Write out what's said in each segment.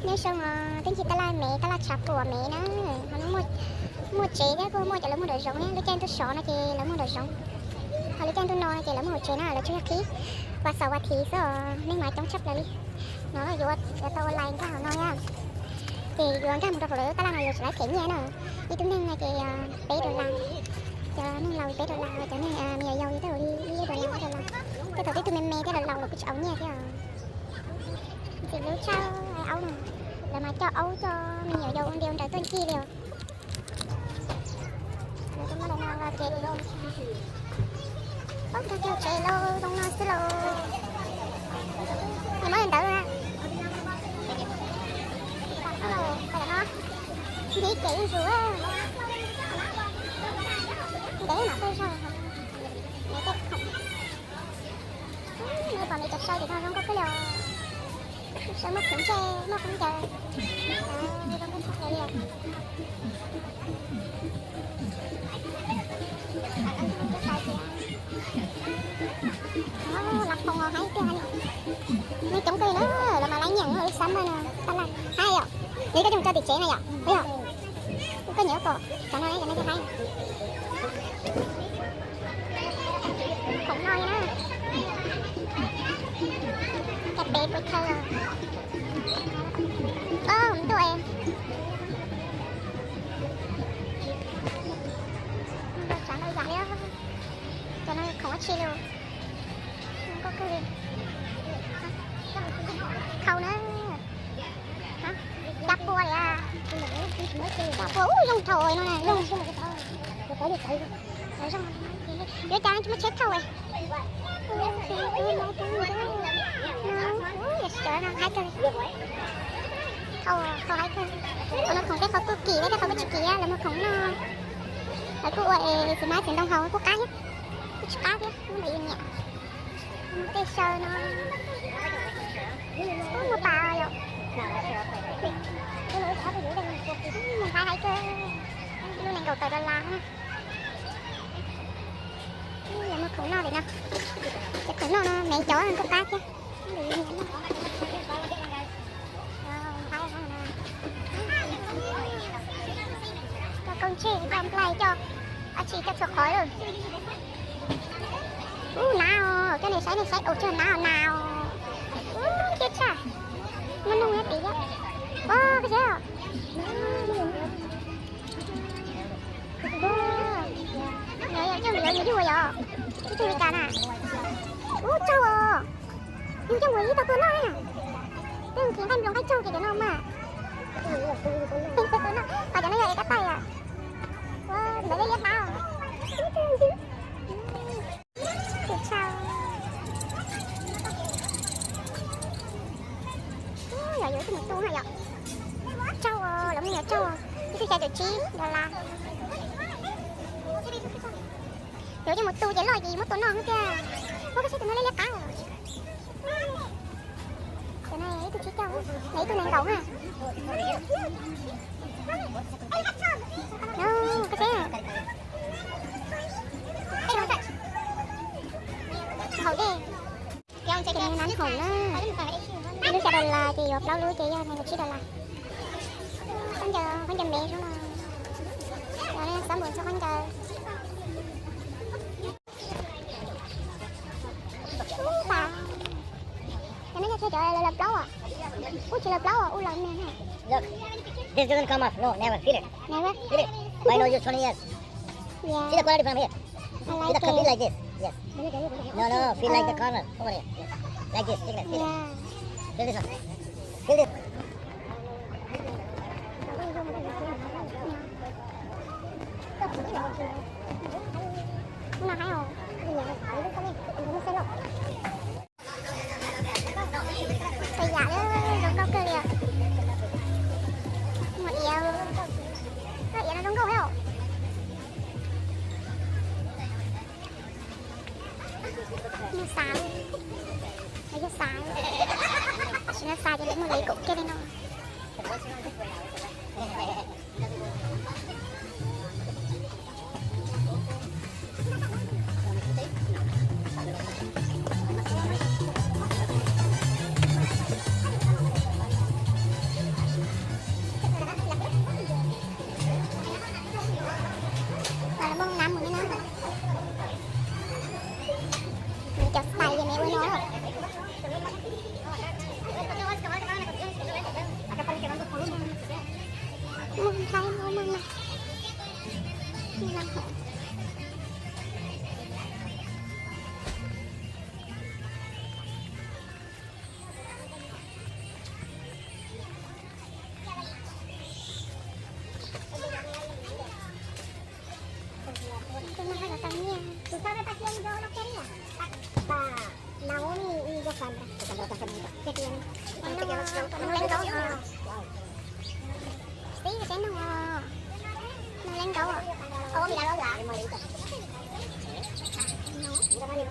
Nyob zoo os, teb chaws tab laj me, tab laj tshav puam me na. Ho muaj tsev thiab kuj muaj cov lawv muag nraum zoov thiab, lub caij ntuj sov no ces lawv muag nraum zoov. Ho lub caij ntuj no no ces lawv muag hauv tsev na, lawv tsuas yog qhib vas xaum vas thiv xwb os, neeg mas coob tshaj plaws li. No yuav tau ua lais nkag hauv no thiab. Ces yuav nkag mus rau hauv lawv tab laj no yuav tsum laib them nyiaj na. Ib tug neeg no ces peb dollar, cov neeg laus peb dollar, cov neeg me nyuam yaus li tej zaum li ib dollar, ib dollar. Tej thaum twb tus me me thiab laus laus los kuj tsis au nyiaj thiab os. Ntxim hlub tshaj aub no, lawv mas coj aub coj me nyuam yaus ua nti ua nraws tuaj ncig li os. Lawv twb muab lawv no los ces poob rau caug tsev lauj, zoo no xwb lauj. Nws muab li ntawd na. Ntiv ces yeej zus, ntev mam tuaj zog. Nws tej khoom, nws pom nws cov saw tim no zoo nkauj kawg li os. Saw muaj khoom ntsej muaj khoom ncaws, zoo nkauj tshaj plaws li os. Lawv khoom haib tiag li. Nws coob kawg li na, lawv mas laib nyiam lub summer no, tab laj haib yom. Nws koj coj mus tso tim tsev na yom, yom. Koj nyiam pom cov no, cov no thiaj haib. Khoom no li na. Cov pem puas chaw os. Ub, ntuj, tsav ntau yam li. Cov no khoom dab tsi li? Zoo nkauj kawg li. Khau na. Cab pua li. Cab pua, ub, zoo thaum no na, zoo. Yuav cas tsis muaj tsheb thauj. Ub, yam sawv no haib kawg li. Thauj, thauj haib kawg. Qhov no khoom tej qhov kuj kim thiab tej qhov kuj tsis kim, lawv muag khoom no. Lawv kuj ua es txiv hmab txiv ntoo haus kuj qab thiab, kuj tsis qab thiab, ntawm yus nyiam. Tej saw no, ub, muag pas yom. Muag pas haib kawg. Lub nees nkaum tawm dollar na. Lawv muag khoom noj li no. Cov khoom noj no me cov kuj qab thiab. Coj koob tsej, coj nplaig, coj dab tsi coj txhua qhov lawm. Ub, nav os, coj nej saib, nej saib, ua tsaug, nav os, nav os. Ub, thiab tshaj. Muaj noog thiab tid thiab. Ua, koj saib os. Yog, yog, yog, yog, yog yog. Ib tug li cas na? Ub, tsaug os. Yus coj mus ib tau tua noj na. Tej khiav nqaij nploos nqaij tsaug ces cov no mas. Tua noj, qhov cov no yog es kab taij os. Ua, ntawd liab liab qab. Tus tshau. Yog yuav ib tug mus tu na yom. Tsaug, lawv muaj yog tsaug. Ib tug xya caum tsib dollar. Yuav coj mus tu ces loj ces muab tua noj xwb tiag. Ua, koj saib tus no liab liab qab. Tus no ib tug tsib caug, ib tug nees nkaum na. No, koj saib. Haum dej. Ces nws nab haum na. Ib lub xya dollar ces yuav plaub lub ces yog nees nkaum tsib dollar. Khaub ncaws, khaub ncaws ntev zoo no. Yog xab npum txog khaub ncaws. Ub, pas. Cov no yog cov lawv plaub os. Ub, tsis lawv plaub os, ub, lawv me na. Look, this doesn't come off. No, never. Feel it. Never? Feel it. Mine was used twenty years. Yeah. See the quality from here. I like it. See the, feel like this. Yes. No, no, feel like the corner over here. Yes. Like this, take it, feel it. Yeah. Feel this one. Feel this. Ub, no haib os. Txhua yam li zoo nkauj kawg li os. Muaj iav, koj iav no zoo nkauj thiab os. Muaj xav, yog xav, tam sim no xav ces lawv muaj lawv kaum kiag li no.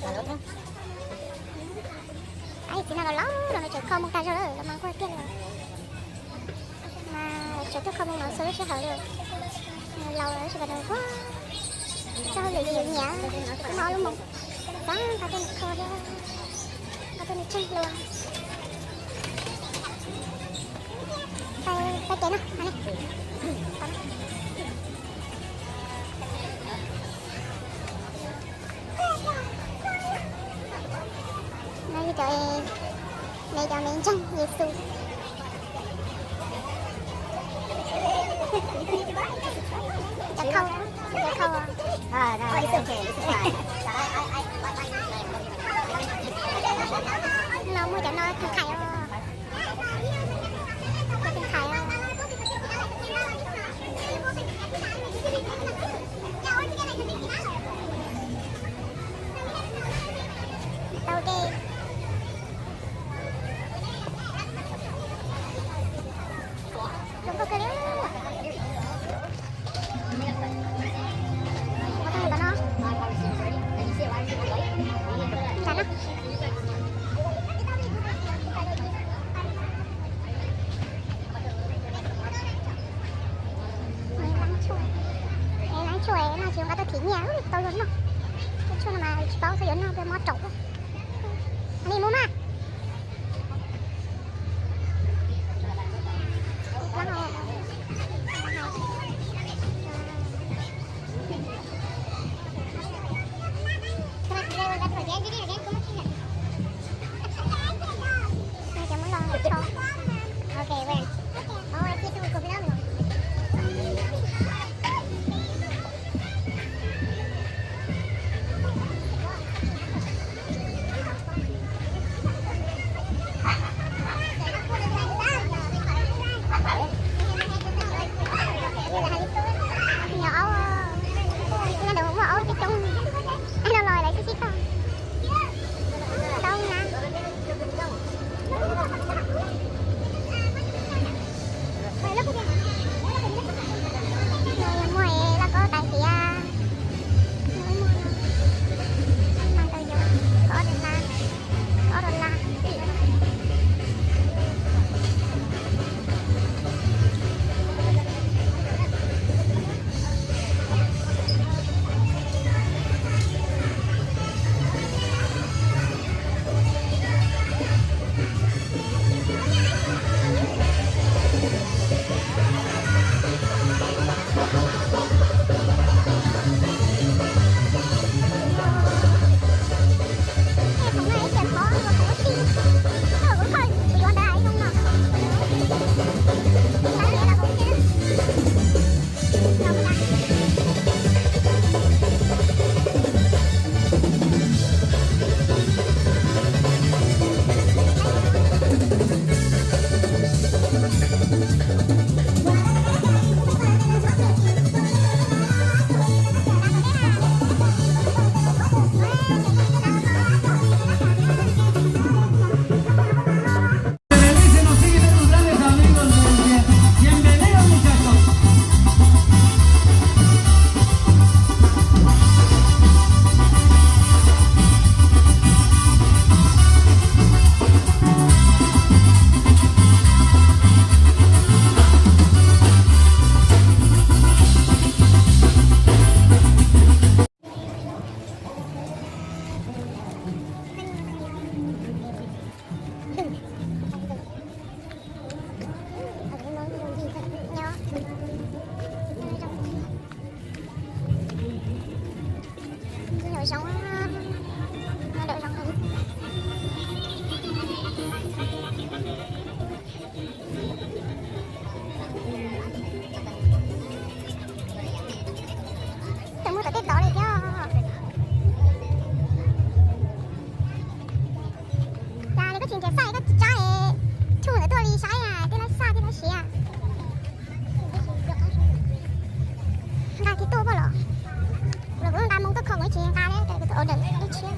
Tab sis txiv no los laus los nws tseem kho moo tag zog lawm, los mas nquag tiag li. Mas lawv tseem tuaj kho moo no txhua lub sij hawm li. Nws laus lawm tab sis mas nws kuj txoj hauj lwm nws nyiam, nws kuj muaj ob lub moo. Xav nqa tuaj nws kho thiab, nqa tuaj nws tsheej hlua. Peb, peb kev no, no ne. No yog cov, cov me ntseeg Yexus. Cov khau, cov khau. No muaj cov no tus qhais os. Cov tus qhais os. Tau de. Zoo nkauj kawg li. Ua tau li ntawd no. Ntawm no. Lab tshuaj, lab tshuaj no tsis nqa tuaj thim nyiaj tau luag noj. Lab tshuaj no mas tsis paub xyov yuav noj peb mob raum. Li mus mas. Cov muab los tso. Ok, bueno. Vamos a decir, estamos cocinando. Nyob aub, nyob ntawm muaj aub coob coob, no los lawv sib sib kho. Tau na. Muaj lauj kaub tais tiav, mas tau yog kaum ob dollar, kaum ob dollar. Tseem muaj tom tej tod li thiab. Cas li koj tsis nrhiav xaj koj tsis tsab es tshum ntawd tuaj li saib tej lab xaj tej lab siav. Nqa kiag tuaj poj los, los kuv nqa moo tuaj kho kuv tsis nqa li, kuv tus order ib tshiab.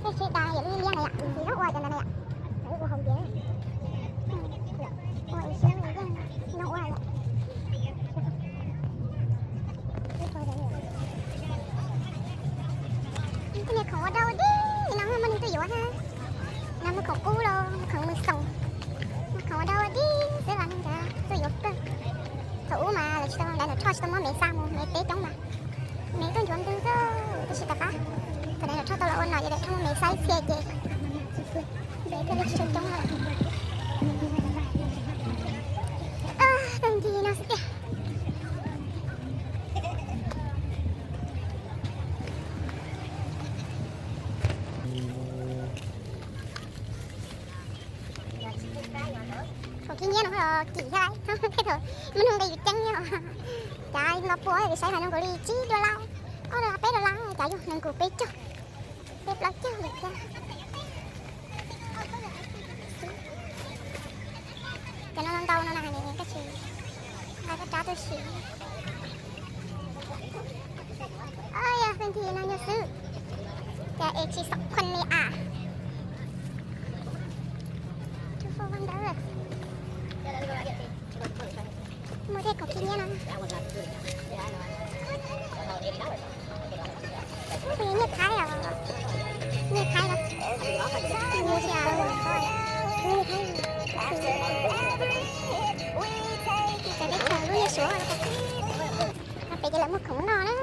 Tej seb da yam li liab na yom, tsis zoo ua cov ntawd na yom. Ua hauv tias ua ib siab yeej zoo ua yom. Tej niag khoom ua dab ua dig no muaj neeg tuaj yuav thiab. No muaj khoom qub los muaj khoom mws xoom, muaj khoom ua dab ua dig xwb los neeg ntawd tuaj yuav kawg. Thaum ub mas lawv tsis tau, daim Nram Rhoj tsis tau muab me xa mus, me teb coob mas me tuaj nchuav ntws xwb, tab sis tom qab thaum daim Nram Rhoj tau los ua no ces daim Nram Rhoj muab me xa ib txhia ces me thiaj li tsis tau coob lawm. Tus ncig no xwb tiag. Khoom khib nyiab no los kim thiab, tej thaum muaj neeg nqi yus ceeb thiab. Cas no pua saib mas zoo nkaus li tsib dollar, ob dollar peb dollar, cas yog nees nkaum peb caug, peb plaub caug li thiab. Cov no ntau no na, tab sis nqa koj rab tuaj sim. Yog tus ncig no yog xwb, cas es tsis xom khuam li as. Muaj tej khoom khib nyiab no. Kuv nyiaj Thaib os, nyiaj Thaib no, nyiaj Thaib, nyiaj Thaib, teb chaws lub nyiaj Suav. No pem ces lawv muag khoom noj na,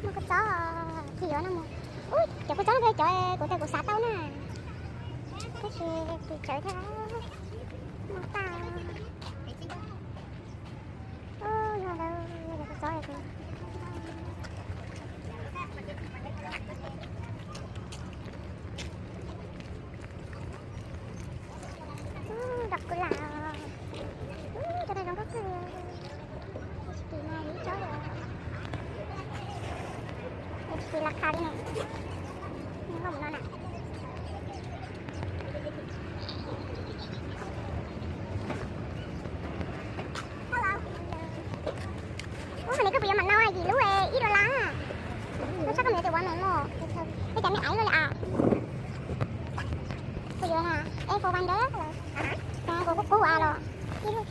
muag kua txob, tsis yuav no mus. Ub, cov kua txob no cov kuv tias kuv xav tau na, tab sis tsis tsawv thiab, muag tag. Ub, yog lawv yog cov kua txob. Ub, dog kua lam, ub, cov no zoo nkauj kawg. Tsis kim no ib tsob, tsis kim las kha li ne. Nyob hauv no na. Ub, ne koj puas yuav mam no yim lub ib dollar? Koj saib koj me tias ua me mos, koj cov me aiv li as. Kuv yuav na, es four hundred lawm. Kuv qub qub as los. Ub, yog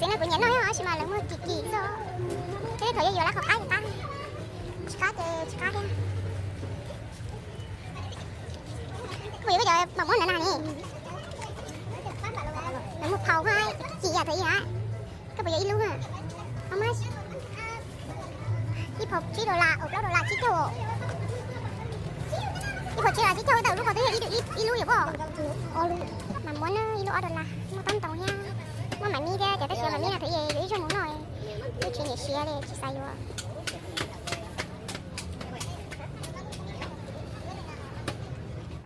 txiv no kuv nyiam noj tab sis mas lawv muag kim kim xwb. Tej thaum yuav yuav lawv qhov qab ces qab, tsis qab ces tsis qab thiab. Kuv yuav koj cov mos muab ntawd na ne. Lawv muag phau hab kim yam thaum ub hab. Koj puas yuav ib lub na? How much? Ib phau tsib dollar, plaub dollar tsib caug. Ib phau tsib dollar tsib caug, tau lub qhov twg ib lub yam pob. Mas muab na, ib lub ob dollar, muaj tob ntoo thiab, muaj mam mib thiab, ces tab sis mam mib no thaum ub yuav ib zaug mus noj, twb tsis nyiam siav li tsis xav yuav.